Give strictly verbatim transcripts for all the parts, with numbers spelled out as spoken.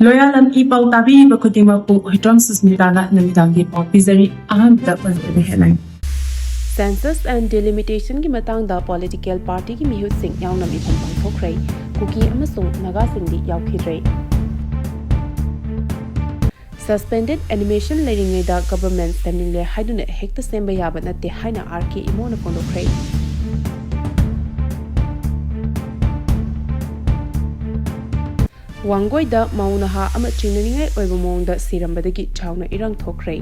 ꯂꯣꯌꯥꯂꯝ E ꯄꯥꯎ ꯇꯥꯕꯤꯔꯤꯕ ꯈꯨꯗꯤꯡꯃꯛꯄꯨ ꯍꯨꯏꯗ꯭ꯔꯣꯝ ꯁꯨꯁꯃꯤꯇꯥꯅ ꯅꯨꯃꯤꯗꯥꯡꯒꯤ ꯄꯥꯎ ꯄꯤꯖꯔꯤ꯫ ꯑꯍꯥꯟꯕꯗ ꯄꯟꯖꯕ headline꯫ Census and Delimitation ꯒꯤ ꯃꯇꯥꯡꯗ political party ꯒꯤ ꯃꯤꯍꯨꯠꯁꯤꯡ ꯌꯥꯎꯅ ꯃꯤꯐꯝ ꯄꯥꯡꯊꯣꯛꯈ꯭ꯔꯦ꯫ ꯀꯨꯀꯤ ꯑꯃꯁꯨꯡ ꯅꯥꯒꯥꯁꯤꯡꯗꯤ ꯌꯥꯎꯈꯤꯗ꯭ꯔꯦ꯫ Suspended animation ꯂꯩꯔꯤꯉꯩꯗ government ꯁꯦꯝꯅꯤꯡꯂꯦ ꯍꯥꯏꯗꯨꯅ ꯍꯦꯛꯇ ꯁꯦꯝꯕ ꯌꯥꯕ ꯅꯠꯇꯦ ꯍꯥꯏꯅ ꯑꯥꯔ ꯀꯦ ꯏꯃꯣꯅ ꯐꯣꯡꯗꯣꯛꯈ꯭ꯔꯦ꯫ ꯋꯥꯡꯒꯣꯏꯗ ꯃꯧ ꯅꯍꯥ ꯑꯃ ꯆꯤꯡꯅꯅꯤꯡꯉꯥꯏ ꯑꯣꯏꯕ ꯃꯑꯣꯡꯗ ꯁꯤꯔꯝꯕꯗꯒꯤ ꯆꯥꯎꯅ ꯏꯔꯥꯡ ꯊꯣꯛꯈ꯭ꯔꯦ꯫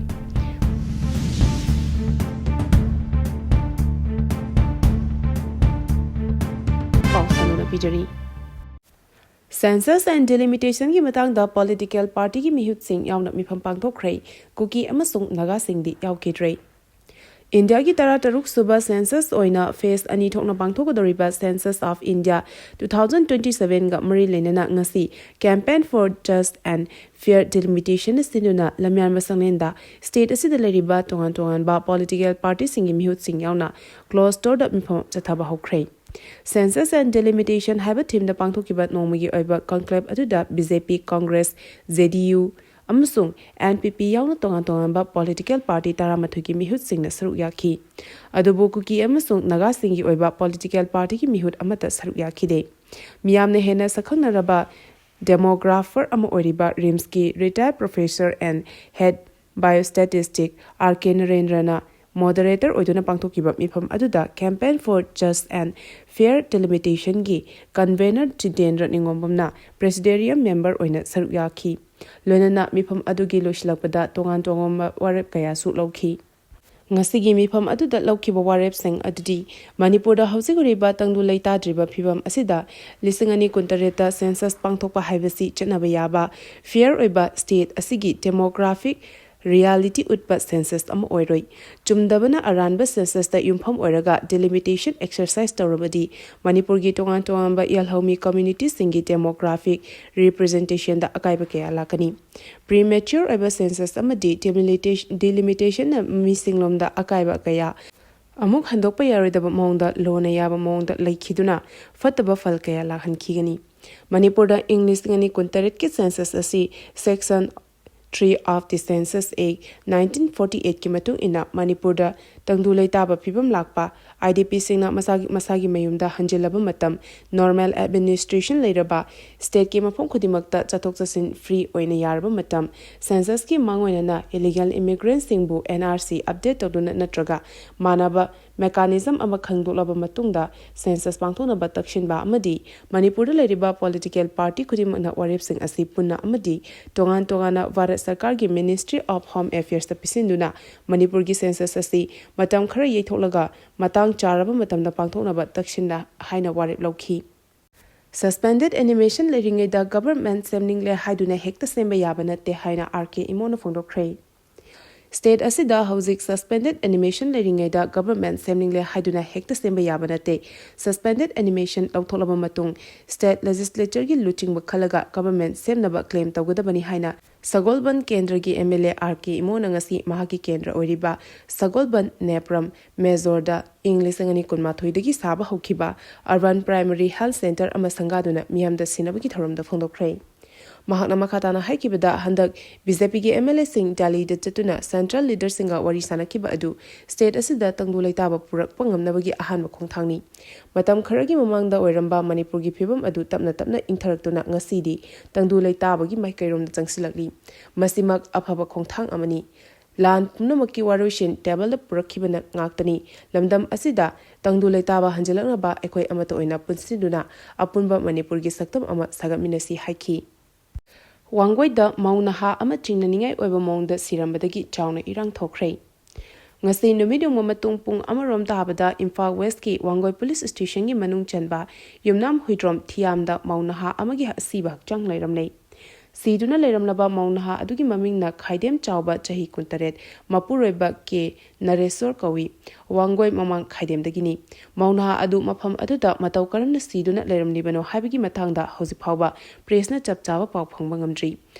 ꯄꯥꯎ ꯁꯟꯗꯣꯛꯅ ꯄꯤꯖꯔꯤ꯫ Census and Delimitation ꯒꯤ ꯃꯇꯥꯡꯗ political party ꯒꯤ ꯃꯤꯍꯨꯠꯁꯤꯡ ꯌꯥꯎꯅ ꯃꯤꯐꯝ ꯄꯥꯡꯊꯣꯛꯈ꯭ꯔꯦ꯫ ꯀꯨꯀꯤ ꯑꯃꯁꯨꯡ ꯅꯥꯒꯥꯁꯤꯡꯗꯤ ꯌꯥꯎꯈꯤꯗ꯭ꯔꯦ꯫ ꯏꯟꯗꯤꯌꯥꯒꯤ ꯇꯔꯥꯇꯔꯨꯛ ꯁꯨꯕ census ꯑꯣꯏꯅ phase ꯑꯅꯤ ꯊꯣꯛꯅ ꯄꯥꯡꯊꯣꯛꯀꯗꯧꯔꯤꯕ Census of India two thousand twenty seven ꯒ ꯃꯔꯤ ꯂꯩꯅꯅ ꯉꯁꯤ Campaign for Just and Fair Delimitation ꯅ ꯁꯤꯟꯗꯨꯅ ꯂꯝꯌꯥꯟꯕ ꯁꯪꯂꯦꯟꯗ state ꯑꯁꯤꯗ ꯂꯩꯔꯤꯕ ꯇꯣꯉꯥꯟ ꯇꯣꯉꯥꯟꯕ political party ꯁꯤꯡꯒꯤ ꯃꯤꯍꯨꯠꯁꯤꯡ ꯌꯥꯎꯅ closed door ꯗ ꯃꯤꯐꯝ ꯆꯠꯊꯕ ꯍꯧꯈ꯭ꯔꯦ꯫ Census and Delimitation ꯍꯥꯏꯕ theme ꯗ ꯄꯥꯡꯊꯣꯛꯈꯤꯕ ꯅꯣꯡꯃꯒꯤ ꯑꯣꯏꯕ conclave ꯑꯗꯨꯗ B J P, Congress, J D U ꯑꯃꯁꯨꯡ N P P ꯌꯥꯎꯅ ꯇꯣꯉꯥꯟ ꯇꯣꯉꯥꯟꯕ political party ꯇꯔꯥꯃꯥꯊꯣꯏꯒꯤ ꯃꯤꯍꯨꯠꯁꯤꯡꯅ ꯁꯔꯨꯛ ꯌꯥꯈꯤ꯫ ꯑꯗꯨꯕꯨ ꯀꯨꯀꯤ ꯑꯃꯁꯨꯡ ꯅꯥꯒꯥꯁꯤꯡꯒꯤ ꯑꯣꯏꯕ political party ꯒꯤ ꯃꯤꯍꯨꯠ ꯑꯃꯠꯇ ꯁꯔꯨꯛ ꯌꯥꯈꯤꯗꯦ꯫ ꯃꯤꯌꯥꯝꯅ ꯍꯦꯟꯅ ꯁꯛꯈꯪꯅꯔꯕ demographer ꯑꯃ ꯑꯣꯏꯔꯤꯕ RIMS ꯀꯤ retired professor and head biostatistic R K ꯅꯔꯦꯟꯗ꯭ꯔꯅ moderator ꯑꯣꯏꯗꯨꯅ ꯄꯥꯡꯊꯣꯛꯈꯤꯕ ꯃꯤꯐꯝ ꯑꯗꯨꯗ Campaign for Just and Fair Delimitation ꯒꯤ convenor ꯖꯤꯇꯦꯟꯗ꯭ꯔ ꯅꯤꯉꯣꯝꯕꯝꯅ presidential member ꯑꯣꯏꯅ ꯁꯔꯨꯛ ꯌꯥꯈꯤ꯫ ꯂꯣꯏꯅꯅ ꯃꯤꯐꯝ ꯑꯗꯨꯒꯤ ꯂꯣꯏꯁꯤꯜꯂꯛꯄꯗ ꯇꯣꯉꯥꯟ ꯇꯣꯉꯥꯟꯕ ꯋꯥꯔꯦꯞ ꯀꯌꯥꯁꯨ ꯂꯧꯈꯤ꯫ ꯉꯁꯤꯒꯤ ꯃꯤꯐꯝ ꯑꯗꯨꯗ ꯂꯧꯈꯤꯕ ꯋꯥꯔꯦꯞꯁꯤꯡ ꯑꯗꯨꯗꯤ ꯃꯅꯤꯄꯨꯔꯗ ꯍꯧꯖꯤꯛ ꯑꯣꯏꯔꯤꯕ ꯇꯪꯗꯨ ꯂꯩꯇꯥꯗ꯭ꯔꯤꯕ ꯐꯤꯕꯝ ꯑꯁꯤꯗ ꯂꯤꯁꯤꯡ ꯑꯅꯤ ꯀꯨꯟꯇꯔꯦꯠꯇ census ꯄꯥꯡꯊꯣꯛꯄ ꯍꯥꯏꯕꯁꯤ ꯆꯠꯅꯕ ꯌꯥꯕ, fair ꯑꯣꯏꯕ state ꯑꯁꯤꯒꯤ demographic reality ꯎꯠꯄ census ꯑꯃ ꯑꯣꯏꯔꯣꯏ꯫ ꯆꯨꯝꯗꯕꯅ ꯑꯔꯥꯟꯕ census ꯇ ꯌꯨꯝꯐꯝ ꯑꯣꯏꯔꯒ delimitation exercise ꯇꯧꯔꯕꯗꯤ ꯃꯅꯤꯄꯨꯔꯒꯤ ꯇꯣꯉꯥꯟ ꯇꯣꯉꯥꯟꯕ ꯌꯦꯜꯍꯧꯃꯤ community ꯁꯤꯡꯒꯤ demographic representation ꯗ ꯑꯀꯥꯏꯕ ꯀꯌꯥ ꯂꯥꯛꯀꯅꯤ꯫ Premature ꯑꯣꯏꯕ census ꯑꯃꯗꯤ delimitation, delimitation ꯅ ꯃꯤꯁꯤꯡꯂꯣꯝꯗ ꯑꯀꯥꯏꯕ ꯀꯌꯥ ꯑꯃꯨꯛ ꯍꯟꯗꯣꯛꯄ ꯌꯥꯔꯣꯏꯗꯕ ꯃꯑꯣꯡꯗ ꯂꯣꯅ ꯌꯥꯕ ꯃꯑꯣꯡꯗ ꯂꯩꯈꯤꯗꯨꯅ ꯐꯠꯇꯕ ꯐꯜ ꯀꯌꯥ ꯂꯥꯛꯍꯟꯈꯤꯒꯅꯤ꯫ ꯃꯅꯤꯄꯨꯔꯗ ꯏꯪ ꯂꯤꯁꯤꯡ ꯑꯅꯤ ꯀꯨꯟꯇꯔꯦꯠꯀꯤ census ꯑꯁꯤ Section three of the Census Act nineteen forty eightꯀꯤ ꯃꯇꯨꯡ ꯏꯟꯅ ꯃꯅꯤꯄꯨꯔꯗ ꯇꯪꯗꯨ ꯂꯩꯇꯥꯕ ꯐꯤꯕꯝ ꯂꯥꯛꯄ, IDPꯁꯤꯡꯅ ꯃꯁꯥꯒꯤ ꯃꯁꯥꯒꯤ ꯃꯌꯨꯝꯗ ꯍꯟꯖꯤꯜꯂꯕ ꯃꯇꯝ, normal administration ꯂꯩꯔꯕ, stateꯀꯤ ꯃꯐꯝ ꯈꯨꯗꯤꯡꯃꯛꯇ ꯆꯠꯊꯣꯛ ꯆꯠꯁꯤꯟ free ꯑꯣꯏꯅ ꯌꯥꯔꯕ ꯃꯇꯝ, censusꯀꯤ ꯃꯥꯡꯑꯣꯏꯅꯅ illegal immigrantꯁꯤꯡꯕꯨ NRC update ꯇꯧꯗꯨꯅ ꯅꯠꯇ꯭ꯔꯒ ꯃꯥꯟꯅꯕ mechanism ꯑꯃ ꯈꯪꯗꯣꯛꯂꯕ ꯃꯇꯨꯡꯗ census ꯄꯥꯡꯊꯣꯛꯅꯕ ꯇꯛꯁꯤꯟꯕ ꯑꯃꯗꯤ ꯃꯅꯤꯄꯨꯔꯗ ꯂꯩꯔꯤꯕ political party ꯈꯨꯗꯤꯡꯃꯛꯅ ꯋꯥꯔꯦꯞꯁꯤꯡ ꯑꯁꯤ ꯄꯨꯟꯅ ꯑꯃꯗꯤ ꯇꯣꯉꯥꯟ ꯇꯣꯉꯥꯟꯅ ꯚꯥꯔꯠ ꯁꯔꯀꯥꯔꯒꯤ Ministry of Home Affairsꯇ ꯄꯤꯁꯤꯟꯗꯨꯅ ꯃꯅꯤꯄꯨꯔꯒꯤ census ꯑꯁꯤ ꯃꯇꯝ ꯈꯔ ꯌꯩꯊꯣꯛꯂꯒ ꯃꯇꯥꯡ ꯆꯥꯔꯕ ꯃꯇꯝꯗ ꯄꯥꯡꯊꯣꯛꯅꯕ ꯇꯛꯁꯤꯟꯅ ꯍꯥꯏꯅ ꯋꯥꯔꯦꯞ ꯂꯧꯈꯤ꯫ Suspended animation ꯂꯩꯔꯤꯉꯩꯗ government ꯁꯦꯝꯅꯤꯡꯂꯦ ꯍꯥꯏꯗꯨꯅ ꯍꯦꯛꯇ ꯁꯦꯝꯕ ꯌꯥꯕ ꯅꯠꯇꯦ ꯍꯥꯏꯅ R K ꯏꯃꯣꯅ ꯐꯣꯡꯗꯣꯛꯈ꯭ꯔꯦ꯫ State ꯑꯁꯤꯗ ꯍꯧꯖꯤꯛ suspended animation ꯂꯩꯔꯤꯉꯩꯗ government ꯁꯦꯝꯅꯤꯡꯂꯦ ꯍꯥꯏꯗꯨꯅ ꯍꯦꯛꯇ ꯁꯦꯝꯕ ꯌꯥꯕ ꯅꯠꯇꯦ꯫ Suspended animation ꯂꯧꯊꯣꯛꯂꯕ ꯃꯇꯨꯡ state legislatureꯒꯤ ꯂꯨꯆꯤꯡꯕ ꯈꯜꯂꯒ government ꯁꯦꯝꯅꯕ claim ꯇꯧꯒꯗꯕꯅꯤ ꯍꯥꯏꯅ ꯁꯒꯣꯜꯕꯟ ꯀꯦꯟꯗ꯭ꯔꯒꯤ MLA R K ꯏꯃꯣꯅ ꯉꯁꯤ ꯃꯍꯥꯛꯀꯤ ꯀꯦꯟꯗ꯭ꯔ ꯑꯣꯏꯔꯤꯕ ꯁꯒꯣꯜꯕꯟ ꯅꯦꯄ꯭ꯔꯝ ꯃꯦꯖꯣꯔꯗ ꯏꯪ ꯂꯤꯁꯤꯡ ꯑꯅꯤ ꯀꯨꯟꯃꯥꯊꯣꯏꯗꯒꯤ ꯁꯥꯕ ꯍꯧꯈꯤꯕ Urban Primary Health Centre ꯑꯃ ꯁꯪꯒꯥꯗꯨꯅ ꯃꯤꯌꯥꯝꯗ ꯁꯤꯟꯅꯕꯒꯤ ꯊꯧꯔꯝꯗ ꯐꯣꯡꯗꯣꯛꯈ꯭ꯔꯦ꯫ ꯃꯍꯥꯛꯅ ꯃꯈꯥ ꯇꯥꯅ ꯍꯥꯏꯈꯤꯕꯗ, ꯍꯟꯗꯛ BJPꯒꯤ MLAꯁꯤꯡ ꯗꯦꯜꯂꯤꯗ ꯆꯠꯇꯨꯅ central leaderꯁꯤꯡꯒ ꯋꯥꯔꯤ ꯁꯥꯟꯅꯈꯤꯕ ꯑꯗꯨ state ꯑꯁꯤꯗ ꯇꯪꯗꯨ ꯂꯩꯇꯥꯕ ꯄꯨꯔꯛꯄ ꯉꯝꯅꯕꯒꯤ ꯑꯍꯥꯟꯕ ꯈꯣꯡꯊꯥꯡꯅꯤ꯫ ꯃꯇꯝ ꯈꯔꯒꯤ ꯃꯃꯥꯡꯗ ꯑꯣꯏꯔꯝꯕ ꯃꯅꯤꯄꯨꯔꯒꯤ ꯐꯤꯕꯝ ꯑꯗꯨ ꯇꯞꯅ ꯇꯞꯅ ꯏꯪꯊꯔꯛꯇꯨꯅ ꯉꯁꯤꯗꯤ ꯇꯪꯗꯨ ꯂꯩꯇꯥꯕꯒꯤ ꯃꯥꯏꯀꯩꯔꯣꯝꯗ ꯆꯪꯁꯤꯜꯂꯛꯂꯤ꯫ ꯃꯁꯤꯃꯛ ꯑꯐꯕ ꯈꯣꯡꯊꯥꯡ ꯑꯃꯅꯤ꯫ ꯂꯥꯟ ꯄꯨꯝꯅꯃꯛꯀꯤ ꯋꯥꯔꯣꯏꯁꯤꯟ tableꯗ ꯄꯨꯔꯛꯈꯤꯕꯅ ꯉꯥꯛꯇꯅꯤ꯫ ꯂꯝꯗꯝ ꯑꯁꯤꯗ ꯇꯪꯗꯨ ꯂꯩꯇꯥꯕ ꯍꯟꯖꯤꯜꯂꯛꯅꯕ ꯑꯩꯈꯣꯏ ꯑꯃꯠꯇ ꯑꯣꯏꯅ ꯄꯨꯟꯁꯤꯟꯗꯨꯅ ꯑꯄꯨꯟꯕ ꯃꯅꯤꯄꯨꯔꯒꯤ ꯁꯛꯇꯝ ꯑꯃ ꯁꯥꯒꯠꯃꯤꯟꯅꯁꯤ ꯍꯥꯏꯈꯤ꯫ ꯋꯥꯡꯒꯣꯏꯗ ꯃꯧ ꯅꯍꯥ ꯑꯃ ꯆꯤꯡꯅꯅꯤꯡꯉꯥꯏ ꯑꯣꯏꯕ ꯃꯑꯣꯡꯗ ꯁꯤꯔꯝꯕꯗꯒꯤ ꯆꯥꯎꯅ ꯏꯔꯥꯡ ꯊꯣꯛꯈ꯭ꯔꯦ꯫ ꯉꯁꯤ ꯅꯨꯃꯤꯠ ꯌꯨꯡꯕ ꯃꯇꯨꯡ ꯄꯨꯡ ꯑꯃꯔꯣꯝ ꯇꯥꯕꯗ ꯏꯝꯐꯥꯜ Westꯀꯤ ꯋꯥꯡꯒꯣꯏ Police Stationꯒꯤ ꯃꯅꯨꯡ ꯆꯟꯕ ꯌꯨꯝꯅꯥꯝ ꯍꯨꯏꯗ꯭ꯔꯣꯝ ꯊꯤꯌꯥꯝꯗ ꯃꯧ ꯅꯍꯥ ꯑꯃꯒꯤ ꯑꯁꯤꯕ ꯍꯛꯆꯥꯡ ꯂꯩꯔꯝꯂꯦ꯫ ꯁꯤꯗꯨꯅ ꯂꯩꯔꯝꯂꯕ ꯃꯧ ꯅꯍꯥ ꯑꯗꯨꯒꯤ ꯃꯃꯤꯡꯅ ꯈꯥꯏꯗꯦꯝ ꯆꯥꯎꯕ, ꯆꯍꯤ ꯀꯨꯟꯇꯔꯦꯠ, ꯃꯄꯨꯔꯣꯏꯕ ꯀꯦ ꯅꯔꯦꯁꯣꯔ ꯀꯧꯏ, ꯋꯥꯡꯒꯣꯏ ꯃꯃꯥꯡ ꯈꯥꯏꯗꯦꯝꯗꯒꯤꯅꯤ꯫ ꯃꯧ ꯅꯍꯥ ꯑꯗꯨ ꯃꯐꯝ ꯑꯗꯨꯗ ꯃꯇꯧ ꯀꯔꯝꯅ ꯁꯤꯗꯨꯅ ꯂꯩꯔꯝꯂꯤꯕꯅꯣ ꯍꯥꯏꯕꯒꯤ ꯃꯇꯥꯡꯗ ꯍꯧꯖꯤꯛ ꯐꯥꯎꯕ pressꯅ ꯆꯞ ꯆꯥꯕ ꯄꯥꯎ ꯐꯪꯕ ꯉꯝꯗ꯭ꯔꯤ꯫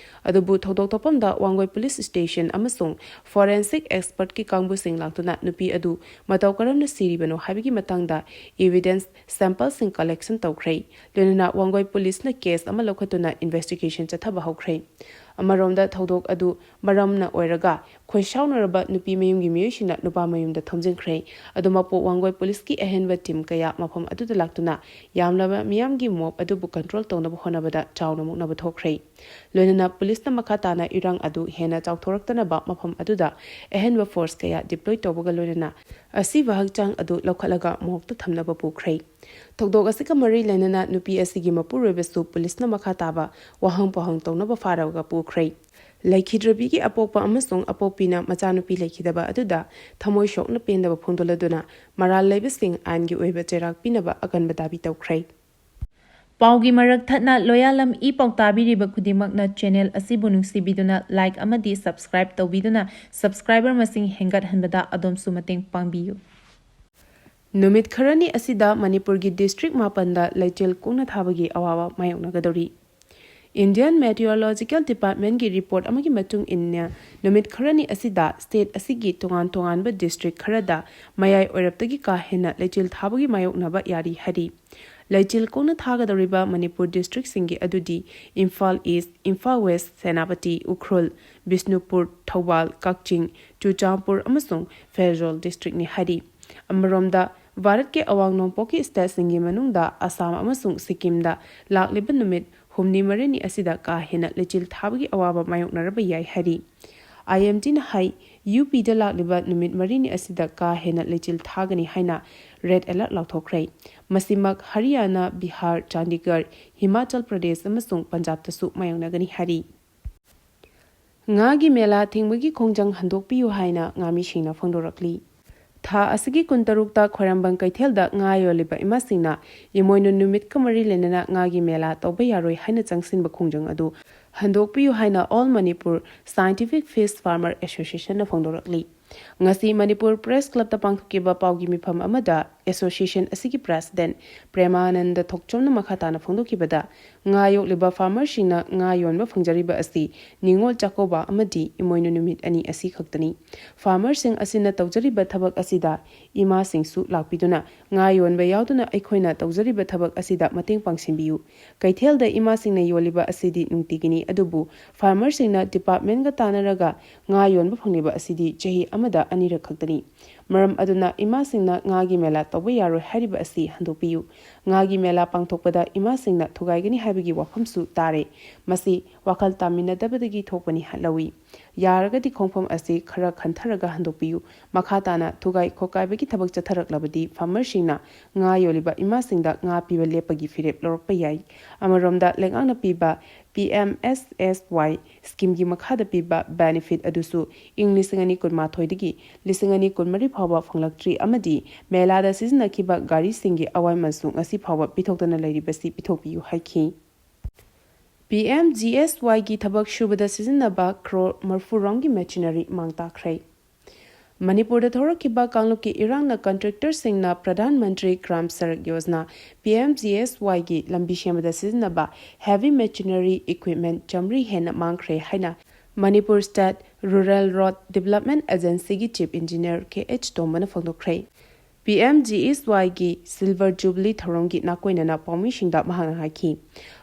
ꯑꯗꯨꯕꯨ ꯊꯧꯗꯣꯛ ꯊꯣꯛꯐꯝꯗ ꯋꯥꯡꯒꯣꯏ ꯄꯨꯂꯤꯁ ꯁ꯭ꯇꯦꯁꯟ ꯑꯃꯁꯨꯡ ꯐꯣꯔꯦꯟꯁꯤꯛ ꯑꯦꯛꯁꯄꯔꯠꯀꯤ ꯀꯥꯡꯕꯨꯁꯤꯡ ꯂꯥꯛꯇꯨꯅ ꯅꯨꯄꯤ ꯑꯗꯨ ꯃꯇꯧ ꯀꯔꯝꯅ ꯁꯤꯔꯤꯕꯅꯣ ꯍꯥꯏꯕꯒꯤ ꯃꯇꯥꯡꯗ ꯏꯚꯤꯗꯦꯟꯁ ꯁꯦꯝꯄꯜꯁꯤꯡ ꯀꯂꯦꯛꯁꯟ ꯇꯧꯈ꯭ꯔꯦ꯫ ꯂꯣꯏꯅꯅ ꯋꯥꯡꯒꯣꯏ ꯄꯨꯂꯤꯁꯅ ꯀꯦꯁ ꯑꯃ ꯂꯧꯈꯠꯇꯨꯅ ꯏꯟꯚꯦꯁꯇꯤꯒꯦꯁꯟ ꯆꯠꯊꯕ ꯍꯧꯈ꯭ꯔꯦ꯫ ꯑꯃꯔꯣꯝꯗ ꯊꯧꯗꯣꯛ ꯑꯗꯨ ꯃꯔꯝꯅ ꯑꯣꯏꯔꯒ ꯈꯣꯏꯁꯥꯎꯅꯔꯕ ꯅꯨꯄꯤ ꯃꯌꯨꯝꯒꯤ ꯃꯤꯑꯣꯏꯁꯤꯡꯅ ꯅꯨꯄꯥ ꯃꯌꯨꯝꯗ ꯊꯣꯝꯖꯤꯟꯈ꯭ꯔꯦ꯫ ꯑꯗꯨꯃꯛꯄꯨ ꯋꯥꯡꯒꯣꯏ ꯄꯨꯂꯤꯁꯀꯤ ꯑꯍꯦꯟꯕ ꯇꯤꯝ ꯀꯌꯥ ꯃꯐꯝ ꯑꯗꯨꯗ ꯂꯥꯛꯇꯨꯅ ꯌꯥꯝꯂꯕ ꯃꯤꯌꯥꯝꯒꯤ ꯃꯣꯞ ꯑꯗꯨꯕꯨ ꯀꯟꯇ꯭ꯔꯣꯜ ꯇꯧꯅꯕ ꯍꯣꯠꯅꯕꯗ ꯆꯥꯎꯅ ꯃꯨꯛꯅꯕ ꯊꯣꯛꯈ꯭ꯔꯦ꯫ ꯂꯣꯏꯅꯅ ꯄꯨꯂꯤꯁꯅ ꯃꯈꯥ ꯇꯥꯅ ꯏꯔꯥꯡ ꯑꯗꯨ ꯍꯦꯟꯅ ꯆꯥꯎꯊꯣꯔꯛꯇꯅꯕ ꯃꯐꯝ ꯑꯗꯨꯗ ꯑꯍꯦꯟꯕ ꯐꯣꯔꯁ ꯀꯌꯥ ꯗꯤꯄ꯭ꯂꯣꯏ ꯇꯧꯕꯒ ꯂꯣꯏꯅꯅ ꯑꯁꯤꯕ ꯍꯛꯆꯥꯡ ꯑꯗꯨ ꯂꯧꯈꯠꯂꯒ ꯃꯣꯔꯒꯇ ꯊꯝꯅꯕ ꯄꯨꯈ꯭ꯔꯦ꯫ ꯊꯧꯗꯣꯛ ꯑꯁꯤꯒ ꯃꯔꯤ ꯂꯩꯅꯅ ꯅꯨꯄꯤ ꯑꯁꯤꯒꯤ ꯃꯄꯨꯔꯣꯏꯕꯁꯨ ꯄꯨꯂꯤꯁꯅ ꯃꯈꯥ ꯇꯥꯕ ꯋꯥꯍꯪ ꯄꯥꯎꯍꯪ ꯇꯧꯅꯕ ꯐꯥꯔꯒ ꯄꯨꯈ꯭ꯔꯦ꯫ ꯂꯩꯈꯤꯗ꯭ꯔꯕꯤꯒꯤ ꯑꯄꯣꯛꯄ ꯑꯃꯁꯨꯡ ꯑꯄꯣꯛꯄꯤꯅ ꯃꯆꯥꯅꯨꯄꯤ ꯂꯩꯈꯤꯗꯕ ꯑꯗꯨꯗ ꯊꯃꯣꯏ ꯁꯣꯛꯅ ꯄꯦꯟꯗꯕ ꯐꯣꯡꯗꯣꯛꯂꯗꯨꯅ ꯃꯔꯥꯜ ꯂꯩꯕꯁꯤꯡ ꯑꯥꯏꯟꯒꯤ ꯑꯣꯏꯕ ꯆꯩꯔꯥꯛ ꯄꯤꯅꯕ ꯑꯀꯟꯕ ꯗꯥꯕꯤ ꯇꯧꯈ꯭ꯔꯦ꯫ ꯄꯥꯎꯒꯤ ꯃꯔꯛ ꯊꯠꯅ ꯂꯣꯌꯥꯂꯝ ꯏ ꯄꯥꯎ ꯇꯥꯕꯤꯔꯤꯕ ꯈꯨꯗꯤꯡꯃꯛꯅ ꯆꯦꯅꯦꯜ ꯑꯁꯤꯕꯨ ꯅꯨꯡꯁꯤꯕꯤꯗꯨꯅ ꯂꯥꯏꯛ ꯑꯃꯗꯤ ꯁꯕꯁꯀ꯭ꯔꯥꯏꯕ ꯇꯧꯕꯤꯗꯨꯅ ꯁꯕꯁꯀ꯭ꯔꯥꯏꯕꯔ ꯃꯁꯤꯡ ꯍꯦꯟꯒꯠꯍꯟꯕꯗ ꯑꯗꯣꯝꯁꯨ ꯃꯇꯦꯡ ꯄꯥꯡꯕꯤꯌꯨ꯫ ꯅꯨꯃꯤꯠ ꯈꯔꯅꯤ ꯑꯁꯤꯗ ꯃꯅꯤꯄꯨꯔꯒꯤ ꯗꯤꯁꯇ꯭ꯔꯤꯛ ꯃꯥꯄꯟꯗ ꯂꯩꯆꯤꯜ ꯀꯨꯡꯅ ꯊꯥꯕꯒꯤ ꯑꯋꯥꯕ ꯃꯥꯌꯣꯛꯅꯒꯗꯧꯔꯤ꯫ ꯏꯟꯗꯤꯌꯟ ꯃꯦꯇꯤꯑꯣꯔꯣꯂꯣꯖꯤꯀꯦꯜ ꯗꯤꯄꯥꯔꯠꯃꯦꯟꯒꯤ ꯔꯤꯄꯣꯔꯠ ꯑꯃꯒꯤ ꯃꯇꯨꯡ ꯏꯟꯅ, ꯅꯨꯃꯤꯠ ꯈꯔꯅꯤ ꯑꯁꯤꯗ ꯁ꯭ꯇꯦꯠ ꯑꯁꯤꯒꯤ ꯇꯣꯉꯥꯟ ꯇꯣꯉꯥꯟꯕ ꯗꯤꯁꯇ꯭ꯔꯤꯛ ꯈꯔꯗ ꯃꯌꯥꯏ ꯑꯣꯏꯔꯞꯇꯒꯤ ꯀꯥ ꯍꯦꯟꯅ ꯂꯩꯆꯤꯜ ꯊꯥꯕꯒꯤ ꯃꯥꯌꯣꯛꯅꯕ ꯌꯥꯔꯤ ꯍꯥꯏꯔꯤ꯫ ꯂꯩꯆꯤꯜ ꯀꯨꯡꯅ ꯊꯥꯒꯗꯧꯔꯤꯕ ꯃꯅꯤꯄꯨꯔ ꯗꯤꯁꯇ꯭ꯔꯤꯛꯁꯤꯡꯒꯤ ꯑꯗꯨꯗꯤ ꯏꯝꯐꯥꯜ ꯏꯁ, ꯏꯝꯐꯥꯜ ꯋꯦꯁ, ꯁꯦꯅꯥꯄꯇꯤ, ꯎꯈ꯭ꯔꯨꯜ, ꯕꯤꯁꯅꯨꯄꯨꯔ, ꯊꯧꯕꯥꯜ, ꯀꯛꯆꯤꯡ, ꯆꯨꯔꯆꯥꯟꯄꯨꯔ ꯑꯃꯁꯨꯡ ꯐꯦꯔꯖꯣꯜ ꯗꯤꯁꯇ꯭ꯔꯤꯛꯅꯤ ꯍꯥꯏꯔꯤ꯫ ꯑꯃꯔꯣꯝꯗ, ꯚꯥꯔꯠꯀꯤ ꯑꯋꯥꯡ ꯅꯣꯡꯄꯣꯛꯀꯤ ꯁ꯭ꯇꯦꯠꯁꯤꯡꯒꯤ ꯃꯅꯨꯡꯗ ꯑꯁꯥꯝ ꯑꯃꯁꯨꯡ ꯁꯤꯛꯀꯤꯝꯗ ꯂꯥꯛꯂꯤꯕ ꯅꯨꯃꯤꯠ ꯍꯨꯝꯅꯤ ꯃꯔꯤꯅꯤ ꯑꯁꯤꯗ ꯀꯥ ꯍꯦꯟꯅ ꯂꯩꯆꯤꯜ ꯊꯥꯕꯒꯤ ꯑꯋꯥꯕ ꯃꯥꯌꯣꯛꯅꯔꯕ ꯌꯥꯏ ꯍꯥꯏꯔꯤ꯫ ꯑꯥꯏ ꯑꯦꯝ ꯗꯤꯅ ꯍꯥꯏ, ꯌꯨ ꯄꯤꯗ ꯂꯥꯛꯂꯤꯕ ꯅꯨꯃꯤꯠ ꯃꯔꯤꯅꯤ ꯑꯁꯤꯗ ꯀꯥ ꯍꯦꯟꯅ ꯂꯩꯆꯤꯜ ꯊꯥꯒꯅꯤ ꯍꯥꯏꯅ ꯔꯦꯗ ꯑꯦꯂꯔꯠ ꯂꯥꯎꯊꯣꯛꯈ꯭ꯔꯦ꯫ ꯃꯁꯤꯃꯛ ꯍꯔꯤꯌꯥꯅꯥ, ꯕꯤꯍꯥꯔ, ꯆꯥꯟꯗꯤꯒꯔ, ꯍꯤꯃꯥꯆꯜ ꯄ꯭ꯔꯗꯦꯁ ꯑꯃꯁꯨꯡ ꯄꯟꯖꯥꯕꯇꯁꯨ ꯃꯥꯌꯣꯛꯅꯒꯅꯤ ꯍꯥꯏꯔꯤ꯫ ꯉꯥꯒꯤ ꯃꯦꯂꯥ ꯊꯤꯡꯕꯒꯤ ꯈꯣꯡꯖꯪ ꯍꯟꯗꯣꯛꯄꯤꯌꯨ ꯍꯥꯏꯅ ꯉꯥꯃꯤꯁꯤꯡꯅ ꯐꯣꯡꯗꯣꯔꯛꯂꯤ꯫ ꯊꯥ ꯑꯁꯤꯒꯤ ꯀꯨꯟꯇꯔꯨꯛꯇ ꯈ꯭ꯋꯥꯏꯔꯝꯕꯟ ꯀꯩꯊꯦꯜꯗ ꯉꯥ ꯌꯣꯜꯂꯤꯕ ꯏꯃꯥꯁꯤꯡꯅ ꯏꯃꯣꯏꯅꯨ ꯅꯨꯃꯤꯠꯀ ꯃꯔꯤ ꯂꯩꯅꯅ ꯉꯥꯒꯤ ꯃꯦꯂꯥ ꯇꯧꯕ ꯌꯥꯔꯣꯏ ꯍꯥꯏꯅ ꯆꯪꯁꯤꯟꯕ ꯈꯣꯡꯖꯪ ꯑꯗꯨ ꯍꯟꯗꯣꯛꯄꯤꯌꯨ ꯍꯥꯏꯅ All Manipur Scientific Fish Farmer Associationꯅ ꯐꯣꯡꯗꯣꯔꯛꯂꯤ꯫ ꯉꯁꯤ ꯃꯅꯤꯄꯨꯔ ꯄ꯭ꯔꯦꯁ ꯀ꯭ꯂꯕꯇ ꯄꯥꯡꯊꯣꯛꯈꯤꯕ ꯄꯥꯎꯒꯤ ꯃꯤꯐꯝ ꯑꯃꯗ ꯑꯦꯁꯣꯁꯤꯌꯦꯁꯟ ꯑꯁꯤꯒꯤ ꯄ꯭ꯔꯦꯁꯤꯗꯦꯟ ꯄ꯭ꯔꯦꯃꯥꯅꯟꯗ ꯊꯣꯛꯆꯣꯝꯅ ꯃꯈꯥ ꯇꯥꯅ ꯐꯣꯡꯗꯣꯛꯈꯤꯕꯗ, ꯉꯥ ꯌꯣꯛꯂꯤꯕ ꯐꯥꯔꯃꯔꯁꯤꯡꯅ ꯉꯥ ꯌꯣꯟꯕ ꯐꯪꯖꯔꯤꯕ ꯑꯁꯤ ꯅꯤꯉꯣꯜ ꯆꯥꯛꯀꯧꯕ ꯑꯃꯗꯤ ꯏꯃꯣꯏꯅꯨ ꯅꯨꯃꯤꯠ ꯑꯅꯤ ꯑꯁꯤ ꯈꯛꯇꯅꯤ꯫ ꯐꯥꯔꯃꯔꯁꯤꯡ ꯑꯁꯤꯅ ꯇꯧꯖꯔꯤꯕ ꯊꯕꯛ ꯑꯁꯤꯗ ꯏꯃꯥꯁꯤꯡꯁꯨ ꯂꯥꯛꯄꯤꯗꯨꯅ ꯉꯥ ꯌꯣꯟꯕ ꯌꯥꯎꯗꯨꯅ ꯑꯩꯈꯣꯏꯅ ꯇꯧꯖꯔꯤꯕ ꯊꯕꯛ ꯑꯁꯤꯗ ꯃꯇꯦꯡ ꯄꯥꯡꯁꯤꯟꯕꯤꯌꯨ꯫ ꯀꯩꯊꯦꯜꯗ ꯏꯃꯥꯁꯤꯡꯅ ꯌꯣꯜꯂꯤꯕ ꯑꯁꯤꯗꯤ ꯅꯨꯡꯇꯤꯒꯤꯅꯤ, ꯑꯗꯨꯕꯨ ꯐꯥꯔꯃꯔꯁꯤꯡꯅ ꯗꯤꯄꯥꯔꯠꯃꯦꯟꯒ ꯇꯥꯟꯅꯔꯒ ꯉꯥ ꯌꯣꯟꯕ ꯐꯪꯂꯤꯕ ꯑꯁꯤꯗꯤ ꯆꯍꯤ ꯑꯃꯗ ꯑꯅꯤꯔꯛ ꯈꯛꯇꯅꯤ꯫ ꯃꯔꯝ ꯑꯗꯨꯅ ꯏꯃꯥꯁꯤꯡꯅ ꯉꯥꯒꯤ ꯃꯦꯂꯥ ꯇꯧꯕ ꯌꯥꯔꯣꯏ ꯍꯥꯏꯔꯤꯕ ꯑꯁꯤ ꯍꯟꯗꯣꯛꯄꯤꯌꯨ꯫ ꯉꯥꯒꯤ ꯃꯦꯂꯥ ꯄꯥꯡꯊꯣꯛꯄꯗ ꯏꯃꯥꯁꯤꯡꯅ ꯊꯨꯒꯥꯏꯒꯅꯤ ꯍꯥꯏꯕꯒꯤ ꯋꯥꯐꯝꯁꯨ ꯇꯥꯔꯦ꯫ ꯃꯁꯤ ꯋꯥꯈꯜ ꯇꯥꯃꯤꯟꯅꯗꯕꯗꯒꯤ ꯊꯣꯛꯄꯅꯤ ꯂꯧꯏ꯫ ꯌꯥꯔꯒꯗꯤ ꯈꯣꯡꯐꯝ ꯑꯁꯤ ꯈꯔ ꯈꯟꯊꯔꯒ ꯍꯟꯗꯣꯛꯄꯤꯌꯨ꯫ ꯃꯈꯥ ꯇꯥꯅ ꯊꯨꯒꯥꯏ ꯈꯣꯠꯀꯥꯏꯕꯒꯤ ꯊꯕꯛ ꯆꯠꯊꯔꯛꯂꯕꯗꯤ ꯐꯥꯔꯃꯔꯁꯤꯡꯅ ꯉꯥ ꯌꯣꯜꯂꯤꯕ ꯏꯃꯥꯁꯤꯡꯗ ꯉꯥ ꯄꯤꯕ ꯂꯦꯞꯄꯒꯤ ꯐꯤꯔꯦꯞ ꯂꯧꯔꯛꯄ ꯌꯥꯏ꯫ ꯑꯃꯔꯣꯝꯗ ꯂꯩꯉꯥꯛꯅ ꯄꯤꯕ ꯄꯤ ꯑꯦꯝ ꯑꯦꯁ ꯑꯦꯁ ꯋꯥꯏ ꯁ꯭ꯀꯤꯝꯒꯤ ꯃꯈꯥꯗ ꯄꯤꯕ ꯕꯦꯅꯤꯐꯤꯠ ꯑꯗꯨꯁꯨ ꯏꯪ ꯂꯤꯁꯤꯡ ꯑꯅꯤ ꯀꯨꯟꯃꯥꯊꯣꯏꯗꯒꯤ ꯂꯤꯁꯤꯡ ꯑꯅꯤ ꯀꯨꯟꯃꯔꯤ ꯐꯥꯎꯕ ꯐꯪꯂꯛꯇ꯭ꯔꯤ ꯑꯃꯗꯤ ꯃꯦꯂꯥꯗ ꯁꯤꯖꯤꯟꯅꯈꯤꯕ ꯒꯥꯔꯤꯁꯤꯡꯒꯤ ꯑꯋꯥꯏꯃꯜꯁꯨ ꯉꯁꯤ ꯐꯥꯎꯕ ꯄꯤꯊꯣꯛꯇꯅ ꯂꯩꯔꯤꯕꯁꯤ ꯄꯤꯊꯣꯛꯄꯤꯌꯨ ꯍꯥꯏꯈꯤ꯫ ꯄꯤ ꯑꯦꯝ ꯖꯤ ꯑꯦꯁ ꯋꯥꯏꯒꯤ ꯊꯕꯛ ꯁꯨꯕꯗ ꯁꯤꯖꯤꯟꯅꯕ ꯀ꯭ꯔꯣꯔ ꯃꯔꯐꯨ ꯔꯣꯝꯒꯤ ꯃꯦꯆꯤꯅꯔꯤ ꯃꯥꯡ ꯇꯥꯛꯈ꯭ꯔꯦ꯫ ꯃꯅꯤꯄꯨꯔꯗ ꯊꯣꯔꯛꯈꯤꯕ ꯀꯥꯡꯂꯨꯞꯀꯤ ꯏꯔꯥꯡꯅ ꯀꯟꯇ꯭ꯔꯦꯛꯇꯔꯁꯤꯡꯅ Pradhan Mantri Gram Sadak Yojana, P M G S ꯋꯥꯏꯒꯤ ꯂꯝꯕꯤ ꯁꯦꯝꯕꯗ ꯁꯤꯖꯤꯟꯅꯕ ꯍꯦꯚꯤ ꯃꯦꯆꯤꯅꯔꯤ ꯏꯀ꯭ꯋꯤꯞꯃꯦꯟ ꯆꯥꯃꯔꯤ ꯍꯦꯟꯅ ꯃꯥꯡꯈ꯭ꯔꯦ ꯍꯥꯏꯅ Manipur state rural road development ꯑꯦꯖꯦꯟꯁꯤꯒꯤ ꯆꯤꯐ ꯏꯟꯖꯤꯅꯤꯌꯔ ꯀꯦ ꯑꯩꯆ ꯇꯣꯝꯕꯅ ꯐꯣꯡꯗꯣꯛꯈ꯭ꯔꯦ꯫ ꯄꯤ ꯑꯦꯝ ꯖꯤ ꯑꯦꯁ ꯋꯥꯏꯒꯤ ꯁꯤꯜꯚꯔ ꯖꯨꯕꯤꯂꯤ ꯊꯧꯔꯝꯒꯤ ꯅꯥꯀꯣꯏꯅꯅ ꯄꯥꯎꯃꯤꯁꯤꯡꯗ ꯃꯍꯥꯛꯅ ꯍꯥꯏꯈꯤ,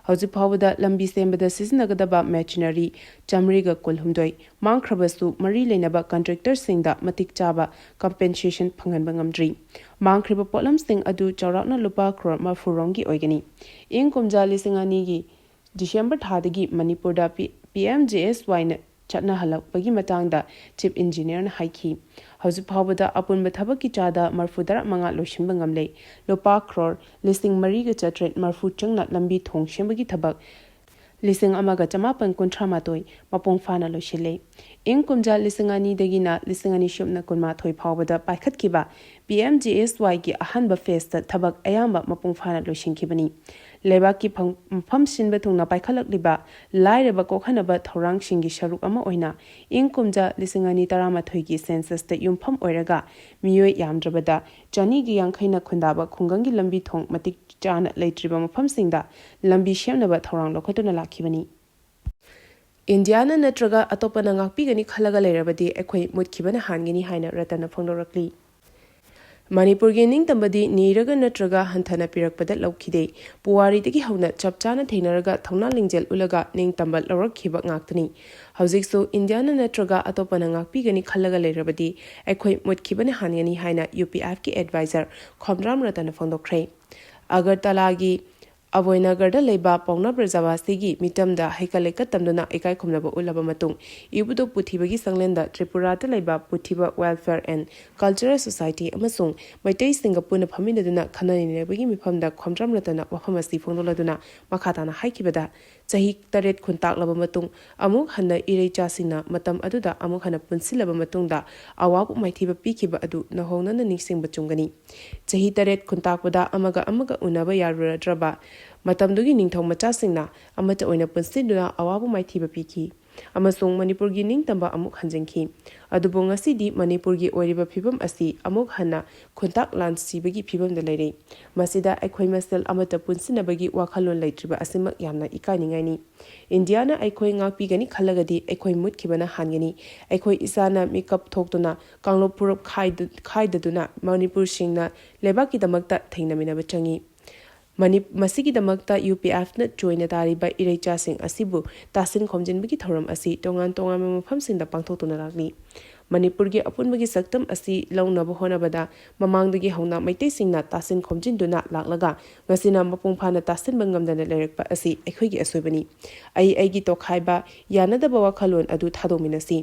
ꯍꯧꯖꯤꯛ ꯐꯥꯎꯕꯗ ꯂꯝꯕꯤ ꯁꯦꯝꯕꯗ ꯁꯤꯖꯤꯟꯅꯒꯗꯕ ꯃꯦꯆꯤꯅꯔꯤ ꯆꯥꯃꯔꯤꯒ ꯀꯨꯟꯍꯨꯝꯗꯣꯏ ꯃꯥꯡꯈ꯭ꯔꯕꯁꯨ, ꯃꯔꯤ ꯂꯩꯅꯕ ꯀꯟꯇ꯭ꯔꯦꯛꯇꯔꯁꯤꯡꯗ ꯃꯇꯤꯛ ꯆꯥꯕ ꯀꯝꯄꯦꯟꯁꯦꯁꯟ ꯐꯪꯍꯟꯕ ꯉꯝꯗ꯭ꯔꯤ꯫ ꯃꯥꯡꯈ꯭ꯔꯤꯕ ꯄꯣꯠꯂꯝꯁꯤꯡ ꯑꯗꯨ ꯆꯥꯎꯔꯥꯛꯅ ꯂꯨꯄꯥ ꯀ꯭ꯔꯣꯔ ꯃꯔꯐꯨ ꯔꯣꯝꯒꯤ ꯑꯣꯏꯒꯅꯤ꯫ ꯏꯪ ꯀꯨꯝꯖꯥ ꯂꯤꯁꯤꯡ ꯑꯅꯤꯒꯤ ꯗꯤꯁꯦꯝꯕꯔ ꯊꯥꯗꯒꯤ ꯃꯅꯤꯄꯨꯔꯗ ꯄꯤ ꯑꯦꯝ ꯖꯤ ꯑꯦꯁ ꯋꯥꯏꯅ ꯆꯠꯅꯍꯜꯂꯛꯄꯒꯤ ꯃꯇꯥꯡꯗ ꯆꯤꯐ ꯏꯟꯖꯤꯅꯤꯌꯔꯅ ꯍꯥꯏꯈꯤ꯫ ꯍꯧꯖꯤꯛ ꯐꯥꯎꯕꯗ ꯑꯄꯨꯟꯕ ꯊꯕꯛꯀꯤ ꯆꯥꯗ ꯃꯔꯐꯨ ꯇꯔꯥ ꯃꯉꯥ ꯂꯣꯏꯁꯤꯟꯕ ꯉꯝꯂꯦ꯫ ꯂꯨꯄꯥ ꯀ꯭ꯔꯣꯔ ꯂꯤꯁꯤꯡ ꯃꯔꯤꯒ ꯆꯥꯇ꯭ꯔꯦꯠ ꯃꯔꯐꯨ ꯆꯪꯅ ꯂꯝꯕꯤ ꯊꯣꯡ ꯁꯦꯝꯕꯒꯤ ꯊꯕꯛ ꯂꯤꯁꯤꯡ ꯑꯃꯒ ꯆꯃꯥꯄꯟ ꯀꯨꯟꯊ꯭ꯔꯥ ꯃꯥꯊꯣꯏ ꯃꯄꯨꯡ ꯐꯥꯅ ꯂꯣꯏꯁꯤꯜꯂꯦ꯫ ꯏꯪ ꯀꯨꯝꯖꯥ ꯂꯤꯁꯤꯡ ꯑꯅꯤꯗꯒꯤꯅ ꯂꯤꯁꯤꯡ ꯑꯅꯤ ꯁꯨꯞꯅ ꯀꯨꯟꯃꯥꯊꯣꯏ ꯐꯥꯎꯕꯗ ꯄꯥꯏꯈꯠꯈꯤꯕ ꯄꯤ ꯑꯦꯝ ꯖꯤ ꯑꯦꯁ ꯋꯥꯏꯒꯤ ꯑꯍꯥꯟꯕ ꯐꯦꯖꯇ ꯊꯕꯛ ꯑꯌꯥꯝꯕ ꯃꯄꯨꯡ ꯐꯥꯅ ꯂꯣꯏꯁꯤꯟꯈꯤꯕꯅꯤ꯫ ꯂꯩꯕꯥꯛꯀꯤ ꯐꯪ-, ꯃꯐꯝ ꯁꯤꯟꯕ ꯊꯨꯡꯅ ꯄꯥꯏꯈꯠꯂꯛꯂꯤꯕ ꯂꯥꯏꯔꯕ ꯀꯣꯛꯍꯟꯅꯕ ꯊꯧꯔꯥꯡꯁꯤꯡꯒꯤ ꯁꯔꯨꯛ ꯑꯃ ꯑꯣꯏꯅ ꯏꯪ ꯀꯨꯝꯖꯥ ꯂꯤꯁꯤꯡ ꯑꯅꯤ ꯇꯔꯥꯃꯥꯊꯣꯏꯒꯤ ꯁꯦꯟꯁꯁꯇ ꯌꯨꯝꯐꯝ ꯑꯣꯏꯔꯒ ꯃꯤꯑꯣꯏ ꯌꯥꯝꯗ꯭ꯔꯕꯗ ꯆꯅꯤꯒ ꯌꯥꯡꯈꯩꯅ ꯈꯨꯟꯗꯥꯕ ꯈꯨꯡꯒꯪꯒꯤ ꯂꯝꯕꯤ ꯊꯣꯡ ꯃꯇꯤꯛ ꯆꯥꯅ ꯂꯩꯇ꯭ꯔꯤꯕ ꯃꯐꯝꯁꯤꯡꯗ ꯂꯝꯕꯤ ꯁꯦꯝꯅꯕ ꯊꯧꯔꯥꯡ ꯂꯧꯈꯠꯇꯨꯅ ꯂꯥꯛꯈꯤꯕꯅꯤ꯫ ꯏꯟꯗꯤꯌꯥꯅ ꯅꯠꯇ꯭ꯔꯒ ꯑꯇꯣꯞꯄꯅ ꯉꯥꯛꯄꯤꯒꯅꯤ ꯈꯜꯂꯒ ꯂꯩꯔꯕꯗꯤ ꯑꯩꯈꯣꯏ ꯃꯨꯠꯈꯤꯕꯅ ꯍꯥꯟꯒꯅꯤ ꯍꯥꯏꯅ ꯔꯇꯟꯅ ꯐꯣꯡꯗꯣꯔꯛꯂꯤ꯫ ꯃꯅꯤꯄꯨꯔꯒꯤ ꯅꯤꯡꯇꯝꯕꯗꯤ ꯅꯤꯔꯒ ꯅꯠꯇ꯭ꯔꯒ ꯍꯟꯊꯅ ꯄꯤꯔꯛꯄꯗ ꯂꯧꯈꯤꯗꯦ꯫ ꯄꯨꯋꯥꯔꯤꯗꯒꯤ ꯍꯧꯅ ꯆꯞ ꯆꯥꯅ ꯊꯦꯡꯅꯔꯒ ꯊꯧꯅꯥ ꯂꯤꯡꯖꯦꯜ ꯎꯠꯂꯒ ꯅꯤꯡꯇꯝꯕ ꯂꯧꯔꯛꯈꯤꯕ ꯉꯥꯛꯇꯅꯤ꯫ ꯍꯧꯖꯤꯛꯁꯨ ꯏꯟꯗꯤꯌꯥꯅ ꯅꯠꯇ꯭ꯔꯒ ꯑꯇꯣꯞꯄꯅ ꯉꯥꯛꯄꯤꯒꯅꯤ ꯈꯜꯂꯒ ꯂꯩꯔꯕꯗꯤ ꯑꯩꯈꯣꯏ ꯃꯨꯠꯈꯤꯕꯅ ꯍꯥꯟꯒꯅꯤ ꯍꯥꯏꯅ ꯌꯨ ꯄꯤ ꯑꯦꯐꯀꯤ ꯑꯦꯗꯚꯥꯏꯖꯔ ꯈꯣꯝꯗ꯭ꯔꯥꯝ ꯔꯇꯟꯅ ꯐꯣꯡꯗꯣꯛꯈ꯭ꯔꯦ꯫ ꯑꯒꯔꯇꯂꯥꯒꯤ ꯑꯕꯣꯏꯅꯒꯔꯗ ꯂꯩꯕ ꯄꯥꯎꯅꯥ ꯕ꯭ꯔꯖꯥꯕꯥꯁꯤꯒꯤ ꯃꯤꯇꯝꯗ ꯍꯩꯀꯠ ꯂꯩꯀꯠ ꯇꯝꯗꯨꯅ ꯏꯀꯥꯏ ꯈꯨꯝꯅꯕ ꯎꯠꯂꯕ ꯃꯇꯨꯡ, ꯏꯕꯨꯙꯧ ꯄꯨꯊꯤꯕꯒꯤ ꯁꯪꯂꯦꯟꯗ ꯇ꯭ꯔꯤꯄꯨꯔꯥꯗ ꯂꯩꯕ ꯄꯨꯊꯤꯕ Welfare and Cultural Society ꯑꯃꯁꯨꯡ ꯃꯩꯇꯩꯁꯤꯡꯒ ꯄꯨꯟꯅ ꯐꯝꯃꯤꯟꯅꯗꯨꯅ ꯈꯟꯅ ꯅꯩꯅꯕꯒꯤ ꯃꯤꯐꯝꯗ ꯈꯣꯝꯗ꯭ꯔꯥꯝ ꯔꯇꯟꯅ ꯋꯥꯐꯝ ꯑꯁꯤ ꯐꯣꯡꯗꯣꯛꯂꯗꯨꯅ ꯃꯈꯥ ꯇꯥꯅ ꯍꯥꯏꯈꯤꯕꯗ, ꯆꯍꯤ ꯇꯔꯦꯠ ꯈꯨꯟꯇꯥꯛꯂꯕ ꯃꯇꯨꯡ ꯑꯃꯨꯛ ꯍꯟꯅ ꯏꯔꯩꯆꯥꯁꯤꯡꯅ ꯃꯇꯝ ꯑꯗꯨꯗ ꯑꯃꯨꯛ ꯍꯟꯅ ꯄꯨꯟꯁꯤꯜꯂꯕ ꯃꯇꯨꯡꯗ ꯑꯋꯥꯕ ꯃꯥꯏꯊꯤꯕ ꯄꯤꯈꯤꯕ ꯑꯗꯨ ꯅꯧꯍꯧꯅꯅ ꯅꯤꯡꯁꯤꯡꯕ ꯆꯨꯝꯒꯅꯤ꯫ ꯆꯍꯤ ꯇꯔꯦꯠ ꯈꯨꯟꯇꯥꯛꯄꯗ ꯑꯃꯒ ꯑꯃꯒ ꯎꯅꯕ ꯌꯥꯔꯨꯔꯗ꯭ꯔꯕ ꯃꯇꯝꯗꯨꯒꯤ ꯅꯤꯡꯊꯧ ꯃꯆꯥꯁꯤꯡꯅ ꯑꯃꯠꯇ ꯑꯣꯏꯅ ꯄꯨꯟꯁꯤꯟꯗꯨꯅ ꯑꯋꯥꯕ ꯃꯥꯏꯊꯤꯕ ꯄꯤꯈꯤ ꯑꯃꯁꯨꯡ ꯃꯅꯤꯄꯨꯔꯒꯤ ꯅꯤꯡꯇꯝꯕ ꯑꯃꯨꯛ ꯍꯟꯖꯤꯟꯈꯤ꯫ ꯑꯗꯨꯕꯨ ꯉꯁꯤꯗꯤ ꯃꯅꯤꯄꯨꯔꯒꯤ ꯑꯣꯏꯔꯤꯕ ꯐꯤꯕꯝ ꯑꯁꯤ ꯑꯃꯨꯛ ꯍꯟꯅ ꯈꯨꯟꯇꯥꯛ ꯂꯥꯟꯁꯤꯕꯒꯤ ꯐꯤꯕꯝꯗ ꯂꯩꯔꯦ꯫ ꯃꯁꯤꯗ ꯑꯩꯈꯣꯏ ꯃꯁꯦꯜ ꯑꯃꯠꯇ ꯄꯨꯟꯁꯤꯟꯅꯕꯒꯤ ꯋꯥꯈꯜꯂꯣꯟ ꯂꯩꯇ꯭ꯔꯤꯕ ꯑꯁꯤꯃꯛ ꯌꯥꯝꯅ ꯏꯀꯥꯏꯅꯤꯡꯉꯥꯏꯅꯤ꯫ ꯏꯟꯗꯤꯌꯥꯅ ꯑꯩꯈꯣꯏ ꯉꯥꯛꯄꯤꯒꯅꯤ ꯈꯜꯂꯒꯗꯤ ꯑꯩꯈꯣꯏ ꯃꯨꯠꯈꯤꯕꯅ ꯍꯥꯟꯒꯅꯤ꯫ ꯑꯩꯈꯣꯏ ꯏꯁꯥꯅ ꯃꯤꯀꯞ ꯊꯣꯛꯇꯨꯅ ꯀꯥꯡꯂꯨꯞ ꯐꯨꯔꯨꯞ ꯈꯥꯏꯗ-, ꯈꯥꯏꯗꯗꯨꯅ ꯃꯅꯤꯄꯨꯔꯁꯤꯡꯅ ꯂꯩꯕꯥꯛꯀꯤꯗꯃꯛꯇ ꯊꯦꯡꯅꯃꯤꯟꯅꯕ ꯆꯪꯏ꯫ ꯃꯅꯤ-, ꯃꯁꯤꯒꯤꯗꯃꯛꯇ ꯌꯨ ꯄꯤ ꯑꯦꯐꯅ ꯆꯣꯏꯅ ꯇꯥꯔꯤꯕ ꯏꯔꯩꯆꯥꯁꯤꯡ ꯑꯁꯤꯕꯨ ꯇꯥꯁꯤꯟ ꯈꯣꯝꯖꯤꯟꯕꯒꯤ ꯊꯧꯔꯝ ꯑꯁꯤ ꯇꯣꯉꯥꯟ ꯇꯣꯉꯥꯟꯕ ꯃꯐꯝꯁꯤꯡꯗ ꯄꯥꯡꯊꯣꯛꯇꯨꯅ ꯂꯥꯛꯂꯤ꯫ ꯃꯅꯤꯄꯨꯔꯒꯤ ꯑꯄꯨꯟꯕꯒꯤ ꯁꯛꯇꯝ ꯑꯁꯤ ꯂꯧꯅꯕ ꯍꯣꯠꯅꯕꯗ ꯃꯃꯥꯡꯗꯒꯤ ꯍꯧꯅ ꯃꯩꯇꯩꯁꯤꯡꯅ ꯇꯥꯁꯤꯟ ꯈꯣꯝꯖꯤꯟꯗꯨꯅ ꯂꯥꯛꯂꯒ ꯉꯁꯤꯅ ꯃꯄꯨꯡ ꯐꯥꯅ ꯇꯥꯁꯤꯟꯕ ꯉꯝꯗꯅ ꯂꯩꯔꯛꯄ ꯑꯁꯤ ꯑꯩꯈꯣꯏꯒꯤ ꯑꯁꯣꯏꯕꯅꯤ꯫ ꯑꯩ ꯑꯩꯒꯤ ꯇꯣꯈꯥꯏꯕ, ꯌꯥꯅꯗꯕ ꯋꯥꯈꯜꯂꯣꯟ ꯑꯗꯨ ꯊꯥꯗꯣꯛꯃꯤꯟꯅꯁꯤ꯫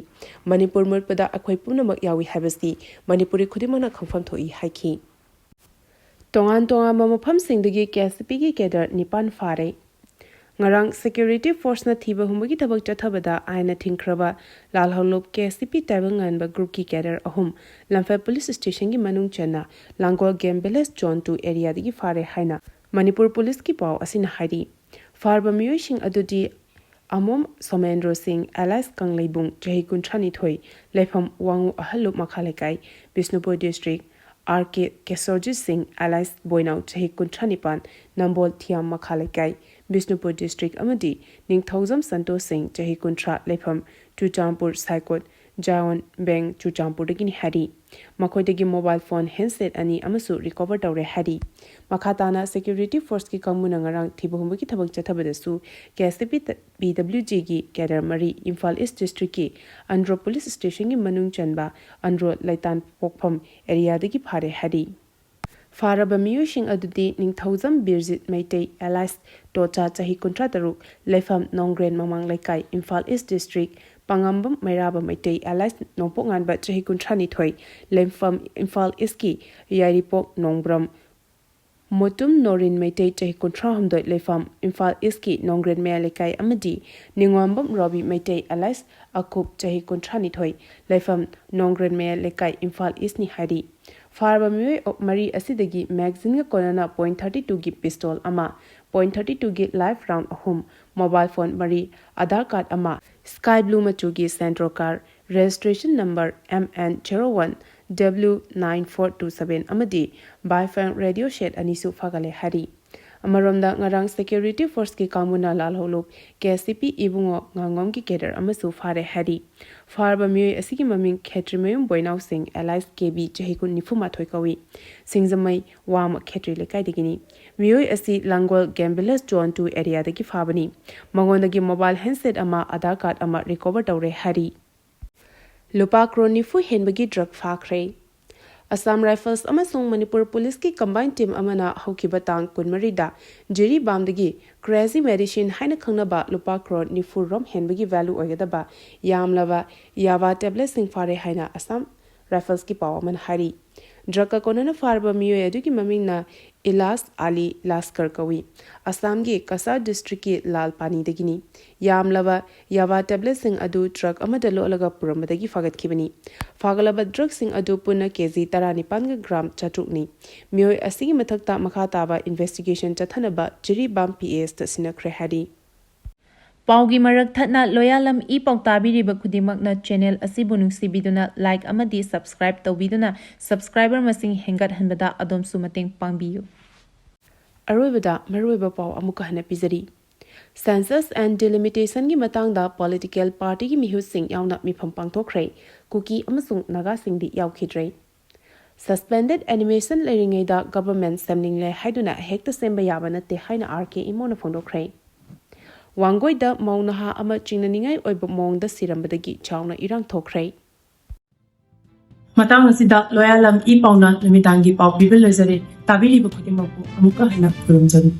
ꯃꯅꯤꯄꯨꯔ ꯃꯨꯠꯄꯗ ꯑꯩꯈꯣꯏ ꯄꯨꯝꯅꯃꯛ ꯌꯥꯎꯏ ꯍꯥꯏꯕꯁꯤ ꯃꯅꯤꯄꯨꯔꯤ ꯈꯨꯗꯤꯡꯃꯛꯅ ꯈꯪꯐꯝ ꯊꯣꯛꯏ ꯍꯥꯏꯈꯤ꯫ ꯇꯣꯉꯥꯟ ꯇꯣꯉꯥꯟꯕ ꯃꯐꯝꯁꯤꯡꯗꯒꯤ ꯀꯦ ꯑꯦꯁ ꯄꯤꯒꯤ ꯀꯦꯗꯔ ꯅꯤꯄꯥꯟ ꯐꯥꯔꯦ꯫ ꯉꯔꯥꯡ security forceꯅ ꯊꯤꯕ ꯍꯨꯝꯕꯒꯤ ꯊꯕꯛ ꯆꯠꯊꯕꯗ ꯑꯥꯏꯟꯅ ꯊꯤꯡꯈ꯭ꯔꯕ ꯂꯥꯜꯍꯧꯂꯨꯞ ꯀꯦ ꯑꯦꯁ ꯇꯤ ꯄꯤ ꯇꯥꯏꯕꯪꯉꯥꯟꯕ groupꯀꯤ cadre ꯑꯍꯨꯝ ꯂꯝꯐꯦꯜ police stationꯒꯤ ꯃꯅꯨꯡ ꯆꯟꯅ ꯂꯥꯡꯒꯣꯜ game village zone two areaꯗꯒꯤ ꯐꯥꯔꯦ ꯍꯥꯏꯅ ꯃꯅꯤꯄꯨꯔ policeꯀꯤ ꯄꯥꯎ ꯑꯁꯤꯅ ꯍꯥꯏꯔꯤ꯫ ꯐꯥꯔꯕ ꯃꯤꯑꯣꯏꯁꯤꯡ ꯑꯗꯨꯗꯤ ꯑꯃꯣꯝ ꯁꯣꯃꯦꯟꯗ꯭ꯔꯣ ꯁꯤꯡ alias ꯀꯪꯂꯩꯕꯨꯡ, ꯆꯍꯤ ꯀꯨꯟꯊ꯭ꯔꯥ ꯅꯤꯊꯣꯏ, ꯂꯩꯐꯝ ꯋꯥꯉꯨ ꯑꯍꯜꯂꯨꯞ ꯃꯈꯥ ꯂꯩꯀꯥꯏ, ꯕꯤꯁꯅꯨꯄꯨꯔ district, ꯑꯥꯔ ꯀꯦ ꯀꯦꯁꯣꯔꯖꯤꯠ ꯁꯤꯡ alias ꯕꯣꯏꯅꯥꯎ, ꯆꯍꯤ ꯀꯨꯟꯊ꯭ꯔꯥ ꯅꯤꯄꯥꯟ, ꯅꯝꯕꯣꯜ ꯊꯤꯌꯥꯝ ꯃꯈꯥ ꯂꯩꯀꯥꯏ, ꯕꯤꯁꯅꯨꯄꯨꯔ district ꯑꯃꯗꯤ ꯅꯤꯡꯊꯧꯖꯝ ꯁꯟꯇꯣꯁ ꯁꯤꯡ, ꯆꯍꯤ ꯀꯨꯟꯊ꯭ꯔꯥ, ꯂꯩꯐꯝ ꯆꯨꯔꯆꯥꯟꯄꯨꯔ ꯁꯥꯏꯀꯣꯠ, ꯖꯥꯌꯣꯟ ꯕꯦꯡ, ꯆꯨꯔꯆꯥꯟꯄꯨꯔꯗꯒꯤꯅꯤ ꯍꯥꯏꯔꯤ꯫ ꯃꯈꯣꯏꯗꯒꯤ mobile phone, handset ꯑꯅꯤ ꯑꯃꯁꯨ recover ꯇꯧꯔꯦ ꯍꯥꯏꯔꯤ꯫ ꯃꯈꯥ ꯇꯥꯅ security forceꯀꯤ ꯀꯥꯡꯕꯨꯅ ꯉꯔꯥꯡ ꯊꯤꯕ ꯍꯨꯝꯕꯒꯤ ꯊꯕꯛ ꯆꯠꯊꯕꯗꯁꯨ ꯀꯦ ꯑꯦꯁ ꯇꯤ ꯄꯤ ꯄꯤ ꯗꯕ꯭ꯂꯤꯎ ꯖꯤꯒꯤ cadre ꯃꯔꯤ ꯏꯝꯐꯥꯜ East districtꯀꯤ ꯑꯟꯗ꯭ꯔꯣ police stationꯒꯤ ꯃꯅꯨꯡ ꯆꯟꯕ ꯑꯟꯗ꯭ꯔꯣ ꯂꯩꯇꯥꯟ ꯄꯣꯛꯐꯝ areaꯗꯒꯤ ꯐꯥꯔꯦ ꯍꯥꯏꯔꯤ꯫ ꯐꯥꯔꯕ ꯃꯤꯑꯣꯏꯁꯤꯡ ꯑꯗꯨꯗꯤ ꯅꯤꯡꯊꯧꯖꯝ ꯕꯤꯔꯖꯤꯠ ꯃꯩꯇꯩ alias ꯇꯣꯆꯥ, ꯆꯍꯤ ꯀꯨꯟꯊ꯭ꯔꯥ ꯇꯔꯨꯛ, ꯂꯩꯐꯝ ꯅꯣꯡꯒ꯭ꯔꯦꯟ ꯃꯃꯥꯡ ꯂꯩꯀꯥꯏ, Imphal East district, ꯄꯥꯉꯥꯝꯕꯝ ꯃꯩꯔꯥꯕ Meitei alias ꯅꯣꯡꯄꯣꯛ ꯉꯥꯟꯕ, ꯆꯍꯤ ꯀꯨꯟꯊ꯭ꯔꯥ ꯅꯤꯊꯣꯏ, ꯂꯩꯐꯝ ꯏꯝꯐꯥꯜ Eastꯀꯤ ꯌꯥꯏꯔꯤꯄꯣꯛ ꯅꯣꯡꯕ꯭ꯔꯝ, ꯃꯣꯇꯨꯝ ꯅꯣꯔꯤꯟ ꯃꯩꯇꯩ, ꯆꯍꯤ ꯀꯨꯟꯊ꯭ꯔꯥ ꯍꯨꯝꯗꯣꯏ, ꯂꯩꯐꯝ ꯏꯝꯐꯥꯜ Eastꯀꯤ ꯅꯣꯡꯒ꯭ꯔꯦꯟ ꯃꯌꯥꯏ ꯂꯩꯀꯥꯏ ꯑꯃꯗꯤ ꯅꯤꯡꯉꯣꯝꯕꯝ ꯔꯣꯕꯤ ꯃꯩꯇꯩ alias ꯑꯀꯨꯞ, ꯆꯍꯤ ꯀꯨꯟꯊ꯭ꯔꯥ ꯅꯤꯊꯣꯏ, ꯂꯩꯐꯝ ꯅꯣꯡꯒ꯭ꯔꯦꯟ ꯃꯌꯥꯏ ꯂꯩꯀꯥꯏ, ꯏꯝꯐꯥꯜ Eastꯅꯤ ꯍꯥꯏꯔꯤ꯫ ꯐꯥꯔꯕ ꯃꯤꯑꯣꯏ ꯃꯔꯤ ꯑꯁꯤꯗꯒꯤ magazineꯒ ꯀꯣꯟꯅꯅ point thirty twoꯒꯤ pistol ꯑꯃ, point thirty twoꯒꯤ live round ꯑꯍꯨꯝ, mobile phone ꯃꯔꯤ, Aadhaar card ꯑꯃ, sky blue ꯃꯆꯨꯒꯤ Santro car, registration number M N zero one W nine four two seven ꯑꯃꯗꯤ Baifeng radio set ꯑꯅꯤꯁꯨ ꯐꯥꯒꯠꯂꯦ ꯍꯥꯏꯔꯤ꯫ ꯑꯃꯔꯣꯝꯗ ꯉꯔꯥꯡ security forceꯀꯤ ꯀꯥꯡꯕꯨꯅ ꯂꯥꯜꯍꯧꯂꯨꯞ ꯀꯦ ꯑꯦꯁ ꯇꯤ ꯄꯤ ꯏꯕꯨꯡꯉꯣ ꯉꯥꯉꯣꯝꯒꯤ cadre ꯑꯃꯁꯨ ꯐꯥꯔꯦ ꯍꯥꯏꯔꯤ꯫ ꯐꯥꯔꯕ ꯃꯤꯑꯣꯏ ꯑꯁꯤꯒꯤ ꯃꯃꯤꯡ ꯈꯦꯇ꯭ꯔꯤꯃꯌꯨꯝ ꯕꯣꯏꯅꯥꯎ ꯁꯤꯡ alias ꯀꯦ ꯕꯤ, ꯆꯍꯤ ꯀꯨꯟ, ꯅꯤꯐꯨ ꯃꯥꯊꯣꯏ ꯀꯧꯏ꯫ ꯁꯤꯡꯖꯃꯩ ꯋꯥꯃ ꯈꯦꯇ꯭ꯔꯤ ꯂꯩꯀꯥꯏꯗꯒꯤꯅꯤ꯫ ꯃꯤꯑꯣꯏ ꯑꯁꯤ ꯂꯥꯡꯒꯣꯜ game village zone two areaꯗꯒꯤ ꯐꯥꯕꯅꯤ꯫ ꯃꯉꯣꯟꯗꯒꯤ mobile handset ꯑꯃ, Aadhaar card ꯑꯃ recover ꯇꯧꯔꯦ ꯍꯥꯏꯔꯤ꯫ ꯂꯨꯄꯥ ꯀ꯭ꯔꯣꯔ ꯅꯤꯐꯨ ꯍꯦꯟꯕꯒꯤ drug ꯐꯥꯈ꯭ꯔꯦ꯫ Assam Rifles ꯑꯃꯁꯨꯡ ꯃꯅꯤꯄꯨꯔ policeꯀꯤ combined team ꯑꯃꯅ ꯍꯧꯈꯤꯕ ꯇꯥꯡ ꯀꯨꯟꯃꯔꯤꯗ ꯖꯤꯔꯤꯕꯥꯝꯗꯒꯤ crazy medicine ꯍꯥꯏꯅ ꯈꯪꯅꯕ ꯂꯨꯄꯥ ꯀ꯭ꯔꯣꯔ ꯅꯤꯐꯨ ꯔꯣꯝ ꯍꯦꯟꯕꯒꯤ value ꯑꯣꯏꯒꯗꯕ ꯌꯥꯝꯂꯕ ꯌꯥꯕꯥ tabletꯁꯤꯡ ꯐꯥꯔꯦ ꯍꯥꯏꯅ Assam Riflesꯀꯤ ꯄꯥꯎ ꯑꯃꯅ ꯍꯥꯏꯔꯤ꯫ ꯗ꯭ꯔꯒꯀ ꯀꯣꯟꯅꯅ ꯐꯥꯔꯕ ꯃꯤꯑꯣꯏ ꯑꯗꯨꯒꯤ ꯃꯃꯤꯡꯅ ꯏꯂꯥꯁ ꯑꯂꯤ ꯂꯥꯁꯀꯔ ꯀꯧꯏ꯫ ꯑꯁꯥꯝꯒꯤ ꯀꯁꯥꯔ ꯗꯤꯁꯇ꯭ꯔꯤꯛꯀꯤ ꯂꯥꯜꯄꯥꯅꯤꯗꯒꯤꯅꯤ꯫ ꯌꯥꯝꯂꯕ ꯌꯥꯕꯥ ꯇꯦꯕ꯭ꯂꯦꯠꯁꯤꯡ ꯑꯗꯨ ꯇ꯭ꯔꯛ ꯑꯃꯗ ꯂꯣꯠꯂꯒ ꯄꯨꯔꯝꯕꯗꯒꯤ ꯐꯥꯒꯠꯈꯤꯕꯅꯤ꯫ ꯐꯥꯒꯠꯂꯕ ꯗ꯭ꯔꯒꯁꯤꯡ ꯑꯗꯨ ꯄꯨꯟꯅ ꯀꯦ ꯖꯤ ꯇꯔꯥꯅꯤꯄꯥꯟꯒ ꯒ꯭ꯔꯥꯝ ꯆꯥꯇ꯭ꯔꯨꯛꯅꯤ꯫ ꯃꯤꯑꯣꯏ ꯑꯁꯤꯒꯤ ꯃꯊꯛꯇ ꯃꯈꯥ ꯇꯥꯕ ꯏꯟꯚꯦꯁꯇꯤꯒꯦꯁꯟ ꯆꯠꯊꯅꯕ ꯖꯤꯔꯤꯕꯥꯝ ꯄꯤ ꯑꯦꯁꯇ ꯁꯤꯟꯅꯈ꯭ꯔꯦ ꯍꯥꯏꯔꯤ꯫ ꯄꯥꯎꯒꯤ ꯃꯔꯛ ꯊꯠꯅ ꯂꯣꯌꯥꯂꯝ ꯏ ꯄꯥꯎ ꯇꯥꯕꯤꯔꯤꯕ ꯈꯨꯗꯤꯡꯃꯛꯅ ꯆꯦꯅꯦꯜ ꯑꯁꯤꯕꯨ ꯅꯨꯡꯁꯤꯕꯤꯗꯨꯅ ꯂꯥꯏꯛ ꯑꯃꯗꯤ ꯁꯕꯁꯀ꯭ꯔꯥꯏꯕ ꯇꯧꯕꯤꯗꯨꯅ ꯁꯕꯁꯀ꯭ꯔꯥꯏꯕꯔ ꯃꯁꯤꯡ ꯍꯦꯟꯒꯠꯍꯟꯕꯗ ꯑꯗꯣꯝꯁꯨ ꯃꯇꯦꯡ ꯄꯥꯡꯕꯤꯌꯨ꯫ ꯑꯔꯣꯏꯕꯗ ꯃꯔꯨꯑꯣꯏꯕ ꯄꯥꯎ ꯑꯃꯨꯛꯀ ꯍꯟꯅ ꯄꯤꯖꯔꯤ꯫ ꯁꯦꯟꯁꯁ ꯑꯦꯟ ꯗꯤꯂꯤꯃꯤꯇꯦꯁꯟꯒꯤ ꯃꯇꯥꯡꯗ ꯄꯣꯂꯤꯇꯤꯀꯦꯜ ꯄꯥꯔꯇꯤꯒꯤ ꯃꯤꯍꯨꯠꯁꯤꯡ ꯌꯥꯎꯅ ꯃꯤꯐꯝ ꯄꯥꯡꯊꯣꯛꯈ꯭ꯔꯦ꯫ ꯀꯨꯀꯤ ꯑꯃꯁꯨꯡ ꯅꯥꯒꯥꯁꯤꯡꯗꯤ ꯌꯥꯎꯈꯤꯗ꯭ꯔꯦ꯫ ꯁꯁꯄꯦꯟꯗꯦꯗ ꯑꯦꯅꯤꯃꯦꯁꯟ ꯂꯩꯔꯤꯉꯩꯗ ꯒꯚꯔꯟꯃꯦꯟꯠ ꯁꯦꯝꯅꯤꯡꯂꯦ ꯍꯥꯏꯗꯨꯅ ꯍꯦꯛꯇ ꯁꯦꯝꯕ ꯌꯥꯕ ꯅꯠꯇꯦ ꯍꯥꯏꯅ ꯑꯥꯔ ꯀꯦ ꯏꯃꯣꯅ ꯐꯣꯡꯗꯣꯛꯈ꯭ꯔꯦ꯫ ꯋꯥꯡꯒꯣꯏꯗ ꯃꯧ ꯅꯍꯥ ꯑꯃ ꯆꯤꯡꯅꯅꯤꯡꯉꯥꯏ ꯑꯣꯏꯕ ꯃꯑꯣꯡꯗ ꯁꯤꯔꯝꯕꯗꯒꯤ ꯆꯥꯎꯅ ꯏꯔꯥꯡ ꯊꯣꯛꯈ꯭ꯔꯦ꯫ ꯃꯇꯥꯡ ꯑꯁꯤꯗ ꯂꯣꯌꯥꯂꯝ ꯏ ꯄꯥꯎꯅ ꯅꯨꯃꯤꯗꯥꯡꯒꯤ ꯄꯥꯎ ꯄꯤꯕ ꯂꯣꯏꯖꯔꯦ꯫ ꯇꯥꯕꯤꯔꯤꯕ ꯈꯨꯗꯤꯡꯃꯛꯄꯨ ꯑꯃꯨꯛꯀ ꯍꯟꯅ ꯈꯨꯔꯨꯝꯖꯔꯤ꯫